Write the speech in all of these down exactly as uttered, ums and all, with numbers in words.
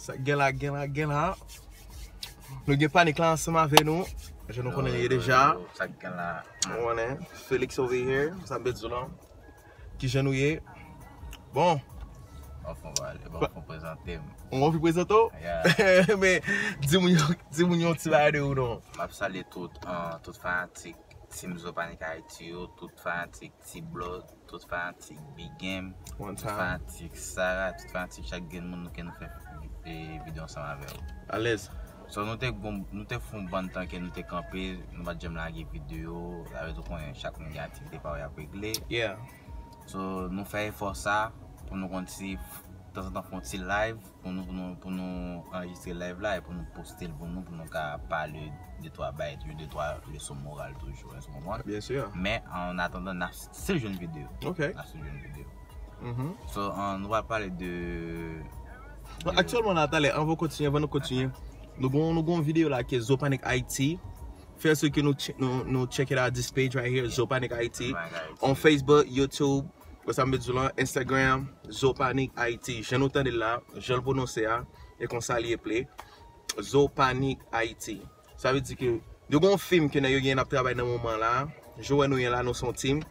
Sa k gen la, gen la, gen la. Nou gen Panik la ansanm avè nou. Jan nou konnen li ye deja. Sa k gen la. Ou konnen. Felix over here. Sa m bezwen lan. Kijan nou ye? Bon. Bon, fon pale, bon, fon prezante m. Ou anvi prezante w? Yeah. Men, di moun yo, di moun yo ti bagay de ou non. M ap salye tout, uh, tout fanatik Team Zo Panik Ayiti yo, tout fanatik T-Blood, tout fanatik Big Game, tout fanatik Sarah, tout fanatik chak grenn moun ke nou fè vi- e, videyo ansanm avè yo. Alèz. So, nou te gon- nou te fè yon bann tan ke nou te kanpe, nou pa t janm lage videyo, sa vle di w konnen chak moun gen aktivite pa yo y ap regle. Yeah. So, nou fè efò sa pou nou konn si tanzantan fè yon ti live pou nou, pou nou, pou nou anrejistre live la e pou nou poste l pou nou, pou nou ka pale de twa bay, de twa leson moral toujou, èske w konprann? Byen si. Men, an atandan, n ap still jwenn videyo. Ok. N ap still jwenn videyo. Mhm. So, an, nou pral pale de, de Aktyèlman la, talè, anvan w kontinye, anvan nou kontinye, nou gon, nou gon videyo la ke Zo Panik Ayiti. Fè si ke nou, che- nou, nou check it out this page right here, Zo Panik Ayiti. Panik Ayiti. On Facebook, YouTube, wè sa m bezwen lan, Instagram, Zo Panik Ayiti. Jan nou tande l la, jan l pwononse a, e konsa li ye play. Zo Panik Ayiti. Sa vle di ke yo gon fim ke nèg yo gen n ap travay nan moman la. Jan w wè nou ye la, nou se yon team.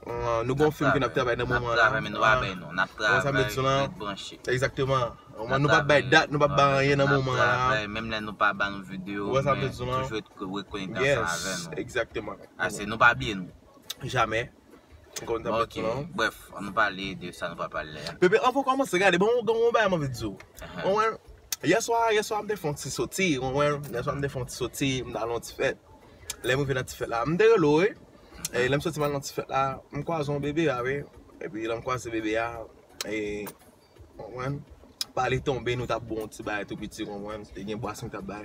Uh, nou gon fim ke n ap travay nan moman la. N ap travay, men nou pa bay non. N ap travay, ret branche. Egzakteman. Nou p ap bay dat, nou p ap bay anyen nan moman la. N ap travay, menm lè nou pa ba nou videyo, men toujou ret ko- ret konekte ansanm avè nou. Egzakteman. Ase, nou pa bliye nou. Jamè. Ou konn sa m ap di w lan. Brèf, ann nou pale de sa nou pral pale la. Bebe, anvan w kòmanse, gade, bon, gon yon bagay m anvi di w. Ou konprann? Yèswa, yèswa, m te fè yon ti soti, ou konprann? Yèswa, m te fè yon ti soti, m t al yon ti fèt. Lè m rive nan ti fèt la, m te rele w, wi. E lè m soti m al nan ti fèt la, m kwaze yon bebe a, wi. Epi lè m kwaze bebe a, e, ou konprann? Pale tonbe, nou t ap bwè yon ti bagay tou piti, ou konprann? Te gen bwason ki t ap bay.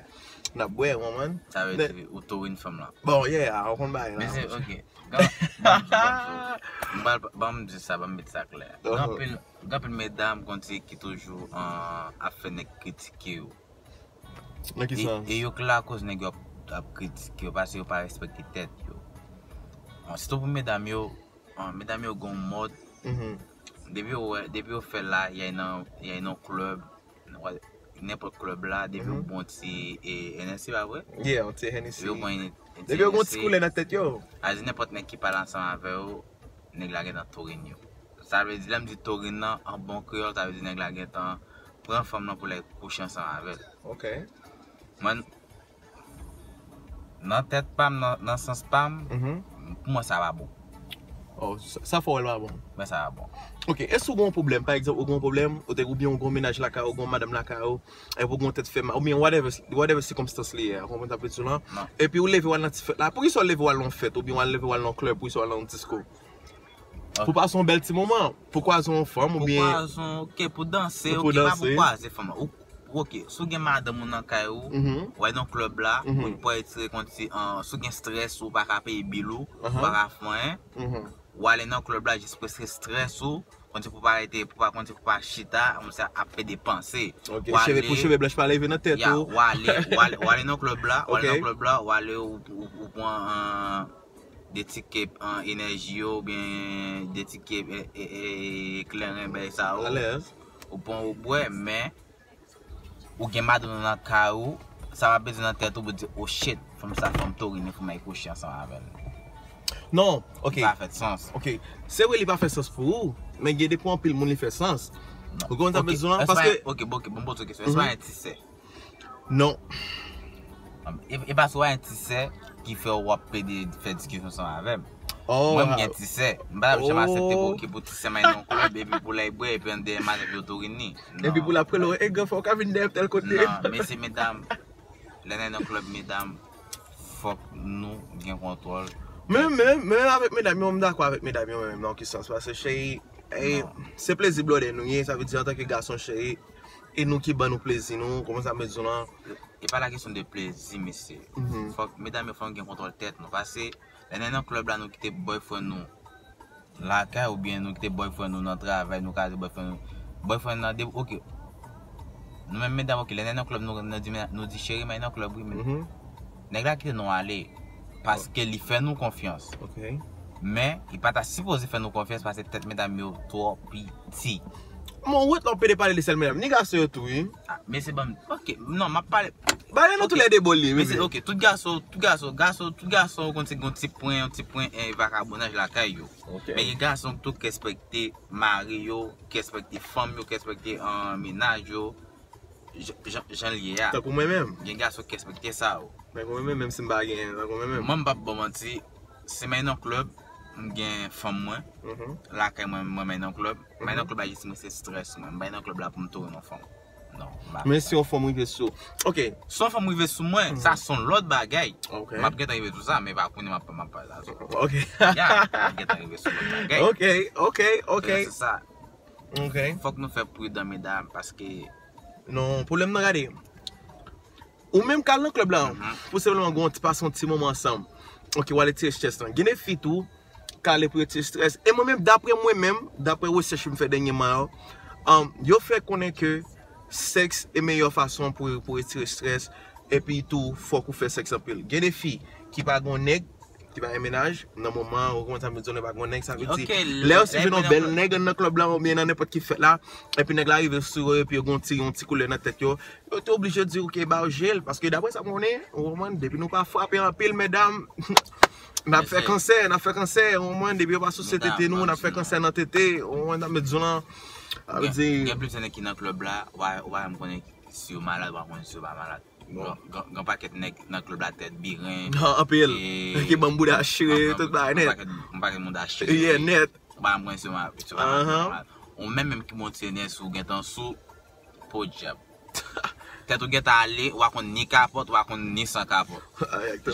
N ap bwè, ou konprann? Sa vle di ou tourin fanm lan. Bon, yeah, ou konn bagay la. Men se, ok. Ban m di w, ban m di w. M pral, ban m di sa, ban m met sa klè. Gen anpil, gen anpil medam konn di ki toujou, uh, ap fè nèg kritike yo. Nan ki sans? E yo k lakoz nèg yo ap, ap kritike yo, paske yo pa respekte tèt yo. Bon, sitou pou medam yo, an, medam yo gon mòd. Depi yo wè, depi yo fè la, y a nan, y a nan klèb, nenpòt klèb la, depi yo bon ti, e, N S C, pa vre? Yeah, yon ti Hennessy. Depi yo bon ti koulè nan tèt yo. A di nenpòt nèg ki pale ansanm avè yo, nèg la gentan tourin yo. Sa vle di, lè m di tourin nan, an bon kreyòl, sa vle di nèg la gentan pran fanm nan pou l al kouche ansanm avè l. Ok. Mwen, nan tèt pa m, nan, nan sans pa m, pou mwen sa pa bon. Oh, sa, sa fè w wè l pa bon. Mwen sa pa bon. Ok, èske w gen yon pwoblèm? Pa egzanp, ou gen yon pwoblèm, ou te, oubyen ou gen yon mennaj lakay ou, ou gen yon madanm lakay ou, epi ou gen yon tèt fè mal, oubyen whatever, whatever sikonstans li ye a, ou konprann sa m ap di w lan? Non. Epi ou leve w al nan ti fèt la. Poukisa w leve w al nan yon fèt, oubyen w al leve w al nan yon klèb, poukisa w al nan yon disko? Pou pase yon bèl ti moman, pou kwaze yon fanm, oubyen pou kwaze yon, ok, pou danse, ok, pa pou kwaze fanm. Ou, ok, si w gen madanm ou nan kay ou, ou al nan klèb la, ou pral retire konti, an, si w gen strès, ou pa ka peye bil ou, ou pa ka fè anyen, ou ale nan klèb la jis pou strès ou, konti pou pa rete, pou pa, konti pou pa chita, konsa ap pede panse. Ok, cheve, pou cheve blanch pa leve nan tèt ou. Ou ale, ou ale, ou ale nan klèb la, ou ale nan klèb la, ou ale, ou, ou, ou pran, an, de ti kèp an enèji yo, oubyen de ti kèp, e, e, e, kleren, bagay sa yo. Alèz. Ou pran ou bwè, men ou gen madanm nan kay ou, sa pa peze nan tèt ou pou di, "Oh shit, fanm sa, fanm tourin, fò m al kouche ansanm avè l." Non, ok. Li pa fè sans. Ok. Se vre li pa fè sans pou ou, men gen de pou anpil moun li fè sans. Ou konn sa m bezwen an, paske. Ok, bon, ok, bon, bon, ok, èske w pa yon ti sè? Non. E, e pa si w pa gen ti sè ki fè w ap plede fè diskisyon ansanm avè m. Mwen, m gen ti sè. M pa t ap janm aksepte pou, ok, pou ti sè m al nan yon klèb, epi pou l al bwè, epi anndan maten pou yo tourin li. Epi pou l ap rele w, "Ey, granfrè, w ka vin dèyè m tèl kote." Non, mesye, medam, lè n al nan klèb, medam, fòk nou gen kontwòl. Men, men, men avèk medam yo, m dakò avèk medam yo menm, nan ki sans, paske cheri, e, se plezi blòdè nou ye, sa vle di antanke gason, cheri, e nou ki ban nou plezi nou, kòman sa m bezwen lan. E pa la kesyon de plezi, mesye. Fòk, medam yo, fòk nou gen kontwòl tèt nou. Paske, lè n al nan klèb la, nou kite boyfriend nou lakay, oubyen nou kite boyfriend nou nan travay, nou ka di boyfriend nou. Boyfriend nan, de, ok. Nou menm medam, ok, lè n al nan klèb, nou, nou di, nou di, "Cheri, m al nan klèb, wi," men nèg la kite nou ale. Paske li fè nou konfyans. Ok. Men, li pa ta sipoze fè nou konfyans, paske tèt medam yo twò piti. Mon wont lè w pede pale de sèl medam. Ni gason yo tou, wi. Ah, mesye ban m. Ok, non, m ap pale. Pale nou tou lè de bò li, mesye. Ok, tout gason, tout gason, gason, tout gason, ou konn se gon ti pwen, yon ti pwen, eh, vakabonaj lakay yo. Men gen gason tou ki respekte mari yo, ki respekte fanm yo, ki respekte, eh, mennaj yo. Jan, jan, jan l ye a. Tankou mwen menm. Gen gason ki respekte sa, o. Tankou mwen menm, menm si m pa gen, tankou mwen menm. Mwen, m p ap ba w manti, si m nan klèb, m gen fanm mwen, lakay mwen, mwen, m nan klèb. M nan klèb la, jis mwen, se strès mwen. M pa nan klèb la pou m touye yon fanm. Non, m pa fè sa. Men si yon fanm rive sou. Ok. Si yon fanm rive sou mwen, sa se yon lòt bagay. Ok. M ap gentan rive sou sa, men pa kounye m ap, m ap pale la. Ok. Ya, m ap gentan rive sou lòt bagay. Ok, ok, ok. Se sa. Ok. Fòk nou fè pridan, medam, paske. Non, pwoblèm nan, gade. Ou menm k al nan klèb la, pou senpleman gen yon ti pase yon ti moman ansanm. Ok, w al retire strès lan. Gen de fi tou, k ale pou retire strès. E mwen menm, daprè mwen menm, daprè rechèch m fè dènyèman yo, um, yo fè konnen ke sèks e meyè fason pou, pou retire strès. Epi tou, fòk ou fè sèks anpil. Gen de fi ki pa gon nèg, ki pa gen mennaj, nan moman, ou konprann sa m vle di, nou pa gon nèg, sa vle di, lè yo si jwenn yon bèl nèg nan klèb la, oubyen nan nenpòt ki fèt la, epi nèg la rive sou yo, epi yo gon ti, yon ti koulè nan tèt yo, yo te oblije di, ok, ba yo jel, paske daprè sa m konnen, ou konprann, depi nou pa frape anpil, medam, n ap fè kansè, n ap fè kansè, ou konprann, depi yo pa souse tete nou, n ap fè kansè nan tete, ou konprann, sa m vle di w lan, sa vle di. Gen plizyè nèg ki nan klèb la, w a, w a janm konnen si yo malad, w a konnen si yo pa malad. Bon. Gen, gen, gen pakèt nèg nan klèb la tèt biren. Anpil. Ki ban m bouda chire, tout bagay nèt. Gen pakèt, gen pakèt bouda chire. Yeah, nèt. Ou pa konn si yo pa malad. Ou menm menm ki monte nèg sou, gentan sou, podyab. Tèt ou gentan ale, ou pa konn ni kapòt, ou pa konn ni san kapòt.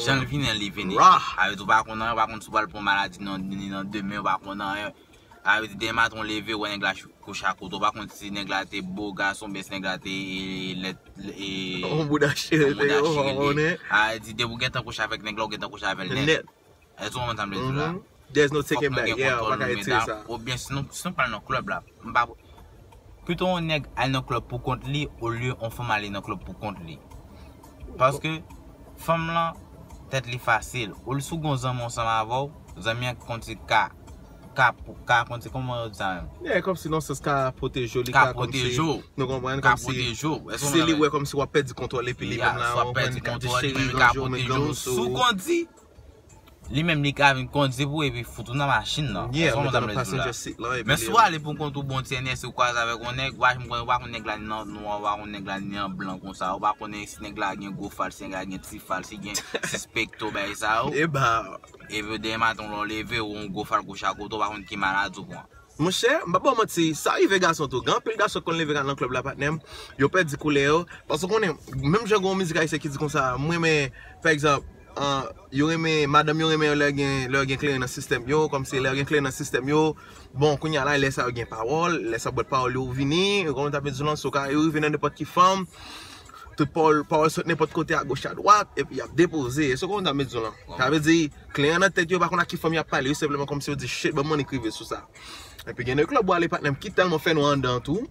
Jan l vini an, li vini. Sa vle di ou pa konn anyen, ou pa konn si w pral pran maladi nan, ni nan demen, ou pa konn anyen. Sa vle di demen maten w leve, ou wè nèg la kouche akote w, ou pa konn si nèg la te bo gason, oubyen si nèg la te, e, lèd, e, yon bouda chire, yon bouda chire li. Sa vle di depi w gentan kouche avèk nèg la, ou gentan kouche avè l nèt. Èske w konprann sa m vle di w la? There's no taking back. Yeah, ou pa ka retire sa. Oubyen si nou, si nou pral nan klèb la, m pa, pito yon nèg al nan klèb pou kont li olye yon fanm ale nan klèb pou kont li. Paske fanm lan, tèt li fasil. Olye si w gon zanmi ansanm avè w, zanmi an konn ti ka, ka, ka konn ti, kòman yo di sa menm? Yeah, kòmsi nan sans ka pwoteje w, li ka kòmsi, nou konprann, kòmsi si li wè kòmsi w ap pèdi kontwòl epi li menm la, ou konprann, li ka deje cheri, granje w, met granmoun sou ou. Li menm li ka vin kondi pou epi fout ou nan machin nan. Yeah, mete nan passenger seat lan epi. Men si w ale pou kont ou, bon, ti ènèsi ou kwaze avèk yon nèg, ou pa janm konn, ou pa konn nèg la ni nan nwa, ou pa konn nèg la ni an blan konsa, ou pa konnen si nèg la gen gwo fal, si nèg la gen ti fal, si gen sis pekto, bagay sa yo. Epi demen maten lè w leve, ou yon gwo fal kouche akote w, ou pa konn ki maladi ou pran. Monchè, m pa ba w manti, sa rive gason tou. Gen anpil gason k konn leve nan klèb la, patnè m, yo pèdi koulè yo. Paske w konnen, menm jan gen yon mizik ayisyen ki di konsa, m renmen, pa egzanp, ah, yo renmen, madanm yo renmen lè gen, lè gen kleren nan sistèm yo, kòmsi lè gen kleren nan sistèm yo. Bon, kounye a la, lè sa yo gen pawòl, lè sa bòt pawòl yo vini, ou konprann sa m vle di w lan, so ka yo rive nan nenpòt ki fanm, tout pawòl, pawòl sot nenpòt kote, agoch, adwat, epi y ap depoze. Èske w konprann sa m vle di w lan? Sa vle di, kleren nan tèt yo, pa konn ak ki fanm y ap pale, yo senpleman kòmsi yo di, shit, ban m annik rive sou sa. Epi gen de klèb ou ale, patnè m, ki tèlman fè nou anndan tou.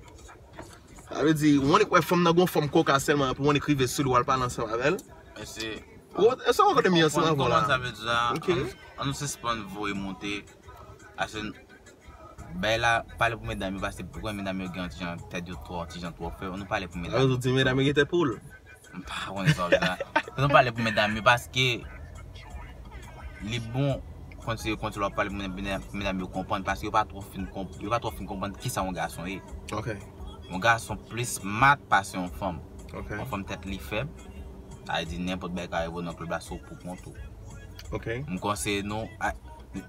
Sa vle di, ou annik wè fanm nan gon fòm kokas sèlman, epi ou annik rive sou li, w al pale ansanm avè l. Èske w konn kote m ye ansanm avè w la? Ok. Ann nou, ann nou sispann voye monte. Ase, bay la, pale pou medam yo, paske pou medam yo gen yon ti jan tèt yo twò, yon ti jan twò fè. Ann nou pale pou medam yo. Ou di medam yo gen tèt poul? M pa konnen sa w di la. Ann nou pale pou medam yo, paske li bon, konn si, konn si lè w ap pale pou medam, medam yo konprann, paske yo pa twò fin konp-, yo pa twò fin konprann kisa yon gason ye. Ok. Yon gason plis mat pase yon fanm. Ok. Yon fanm tèt li fèb, sa vle di nenpòt bagay ka rive w nan klèb la, se w pou kont ou. Ok. M konseye nou, a,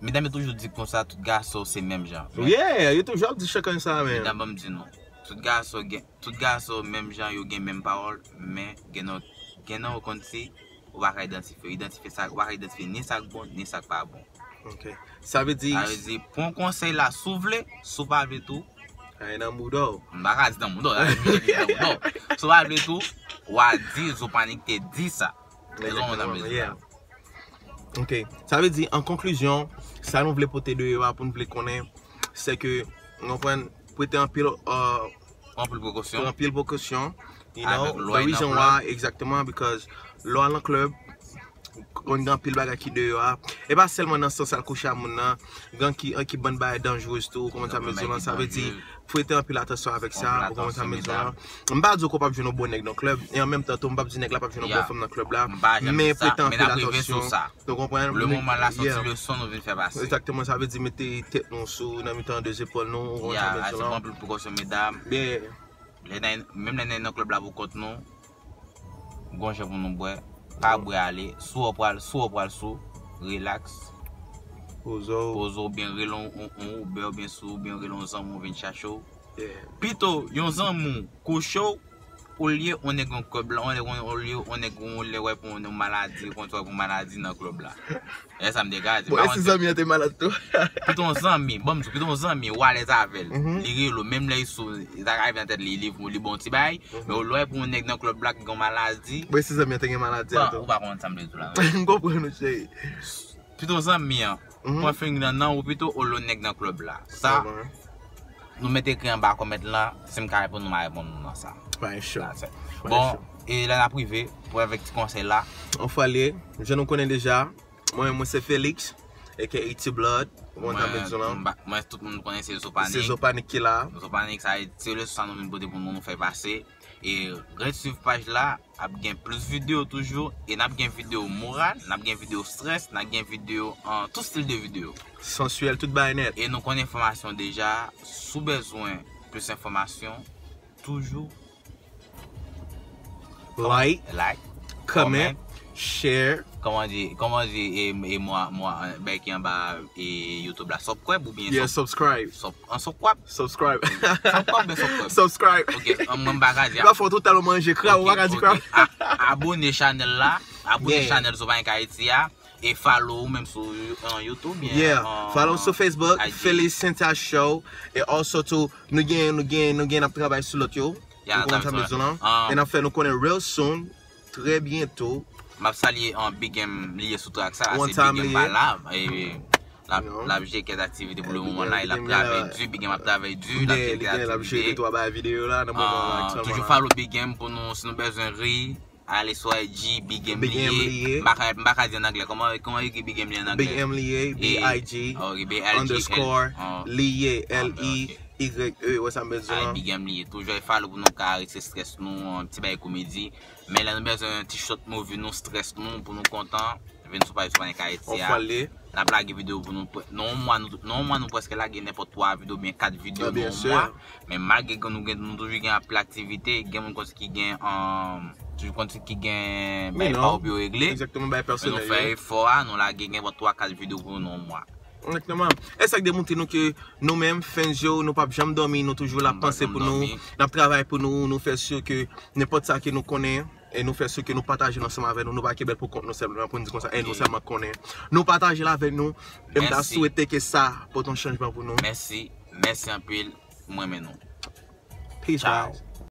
medam yo toujou di konsa, tout gason se menm jan. Men yeah, yo toujou ap di chak sa, men. Medam, ban m di nou, tout gason gen, tout gason menm jan, yo gen menm pawòl, men gen nan, gen nan yo konn si ou pa ka idantifye, idantifye sa, ou pa ka idantifye ni sa k bon, ni sa k pa bon. Ok. Sa vle di. Sa vle di, pran konsèy la, si w vle, si w pa vle tou. Ay nan mouda w. M pa ka di nan mouda w, sa vle di nan mouda w. Si w pa vle tou, w a di, Zo Panik te di sa. Exactement, yeah. Ok. Sa vle di, an konklizyon, sa nou vle pote deyò a pou nou vle konnen, se ke, nou konprann, prete anpil, euh, anpil prekosyon. Pran anpil prekosyon, you know, the reason why, exactement, because lè w al nan klèb, konn gen anpil bagay ki deyò a. E pa sèlman nan sans al kouche a moun nan, gen ki, ki bann bagay danjere tou, kòman sa m di w lan, sa vle di, Prete anpil atansyon avèk sa, ou konprann sa m bezwen an. M pa di w ke w p ap jwenn yon bon nèg nan klèb, e an menm tan tou, m p ap di nèg la p ap jwenn yon bon fanm nan klèb la, men prete anpil atansyon. Ou konprann? Le moman la, se yon ti leson nou vin fè pase. Egzakteman, sa vle di mete tèt nou sou, nan mitan de zepòl nou, ou konprann sa m bezwen an. Pran anpil prekosyon, medam. Lè n, menm lè n nan klèb la pou kont nou, gon jan pou nou bwè. Pa bwè ale. Si w pral, si w pral sou, relax. Poze w. Poze w, oubyen rele yon, yon, yon Uber, oubyen si w, oubyen rele yon zanmi w vin chache w. Pito, yon zanmi w kouche w, olye yon nèg yon klèb la, olye yon, olye yon nèg yon lè wè pou yon maladi, konn wè pou maladi nan klèb la. E sa m te ka di. Bon, e si zanmi an te malad tou? Pito yon zanmi, bon, m di w, pito yon zanmi, ou alèz avè l. Li rele w, menm lè li sou, sa ka rive nan tèt li, li, li bon ti bagay, men ou lè pou yon nèg nan klèb la ki gen maladi. Bon, e si zanmi an te gen maladi a tou? Ou pa konn sa m vle di w la, non. M konprann ou, cheri. Pito zanmi an, pran fing nan nan ou pito olye nèg nan klèb la. Sa, nou mete ekri anba kòmant lan, si m ka reponn nou, m a reponn nou nan sa. Bon, e la n ap rive pou avèk ti konsèy la. Yon fwa l ye, jan nou konnen deja, mwen, mwen se Felix, aka Ti Blood, ou konn sa m bezwen an. Mwen, tout moun konnen se Zopanik. Se Zopanik ki la. Zopanik, sa, se leson sa nou vin pote pou nou, nou fè pase. E ret swiv paj la, ap gen plis videyo toujou, e n ap gen videyo moral, n ap gen videyo strès, n ap gen videyo, an tout stil de videyo. Sansyèl, tout bagay nèt. E nou konn enfòmasyon deja, si w bezwen plis enfòmasyon, toujou like, comment, share. Kòman di, kòman di, e, e mwa, mwa, bèk ki anba, e, YouTube la, subscribe oubyen subscribe. An sòkwab? Subscribe. Sòkwab, ben sòkwab. Subscribe. Ok, an mwen m pa ka di. La fò total ou manje krab, ou pa ka di krab. Abone chanèl la, abone chanèl Zopanik Ayiti a, e follow ou menm sou, an YouTube, byen, follow sou Facebook, Felix Cynthia Show, e also tou, nou gen, nou gen, nou gen, n ap travay sou lòt yo. Ou konprann sa m bezwen an? E n ap fè nou konnen real soon, trè byento. M ap salye an Big M li ye sou track sa, se Big M pa la. L ap, l ap jere kèk aktivite pou le moman la, e l ap travay di, Big M ap travay di, l ap jere kèk aktivite. Toujou follow Big M pou nou, si nou bezwen ri, ale sou I G, Big M li ye. M pa ka, m pa ka di an anglè. Kòman, kòman ekri Big M li an anglè? Big M li ye, B I G underscore li ye, L I Y E, wè sa m bezwen an. Big M li ye. Toujou follow pou nou ka rete strès nou, an ti bagay komedi. Men lè nou bezwen yon ti short movie nou, strès nou, pou nou kontan, vin sou paj Zopanik Ayiti a. N ap lage videyo pou nou, nan yon mwa, nou, nan yon mwa, nou prèske lage nenpòt twa videyo oubyen kat videyo nan yon mwa. Men malgre ke nou gen, nou toujou gen anpil aktivite, gen moun konsa ki gen, um, toujou konsa ki gen bagay pa yo pou yo regle. Men nou fè efò a, nou lage gen twa kat videyo pou nou nan yon mwa. Egzakteman. E sa k demontre nou ke nou menm, fans yo, nou p ap janm dòmi, nou toujou la panse pou nou, n ap travay pou nou, nou fè si ke nenpòt sa ke nou konnen, e nou fè si ke nou pataje l ansanm avè nou, nou pa kenbe l pou kont nou sèlman, pou n di konsa, e nou sèlman konnen. Nou pataje l avè nou, e m ta swete ke sa pote yon chanjman pou nou. Mèsi, mèsi anpil, m renmen nou. Peace, guys.